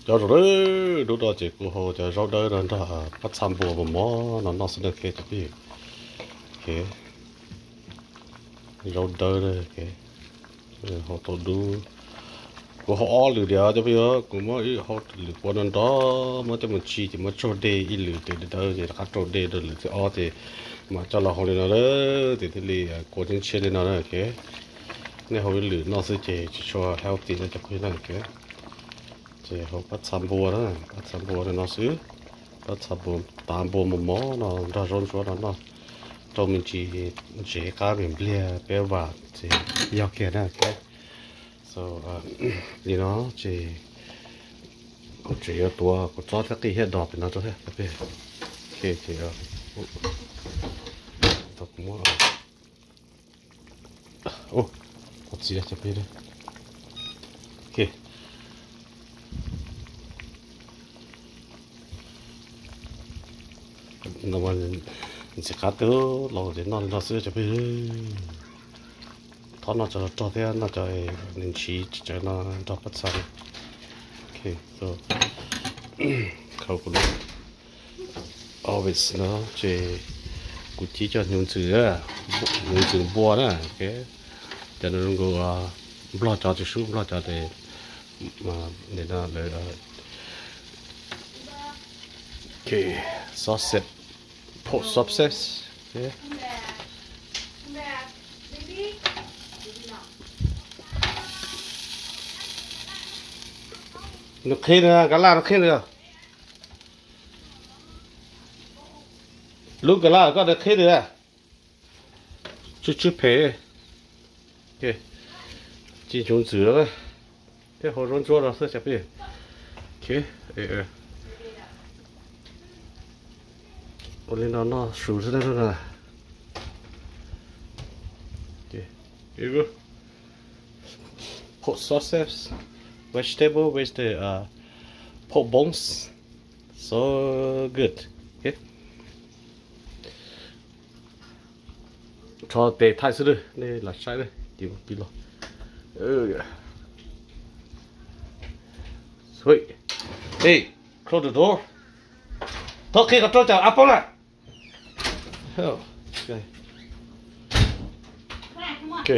Cov zaum dawb dub no ces kuv hau cov zaub dawb no nrog pab txha npua mos mos no noj xwb na, ok cov phooj ywg. Ok, zaub dawb na, hau tau dub. Kuv hau ob lwm diam cov phooj ywg, kuv muab ib hau lwm pua no nrov, muab coj mus tsis ces muab tsaug dej ib lwm tes dawb ces rov qab rau dej rau lwm thib ob ces mam coj los hau li no na, ces thiaj li kua tshiab tshiab li no na, ok. Nej hau ib lwm noj xwb ces tsis tshua healthy na cov phooj ywg na, ok. Ces hau pab txha npua na, pab txha npua no xwb, pab txha npua, tav npua mos mos no nrog zaub ntsuab no noj, rau me ntsis ntsev qab me npliag peb vam ces yog kiag na, ok. So li no ces kuv tseem yuav tuav kuv tsob thiab qij thiab dos pem no rau thiab, ok. Ces kuv muab, ua txiv cov phooj ywg, ok. Ntxim qab twg los ces noj li no xwb cov phooj ywg. Thaum noj cov rog thiab noj cov nws ntshiv tsawv no nrog pab txha. Ok, so, khau kuv lub oven no ces kuv cib cov hnyuv ntxwm, hnyuv ntxwm npua na, ok. Cov no zoo nkaus nplog cov, tsis sub nplog cov ces, no lawv, ok, sausage, pork sausage. Nws qhib nws, kab laj nws qhib nws. Lub kab laj koj nws qhib nws. Tsw tsw phem. Ci hnyuv ntxwm thiab hau zaub ntsuab no xwb cov phooj ywg. Ua li no noj su xwb na. Pork sausage, vegetable with the, uh, pork bones. So good. Ok. Tso tes thaij xwb, nej lam saib ces pib los. Sweet. Hey, close the door. Thov qhia kom rau cov a poob na. Ok,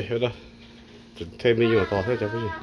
thêm me nyuam tos thiab cov phooj ywg.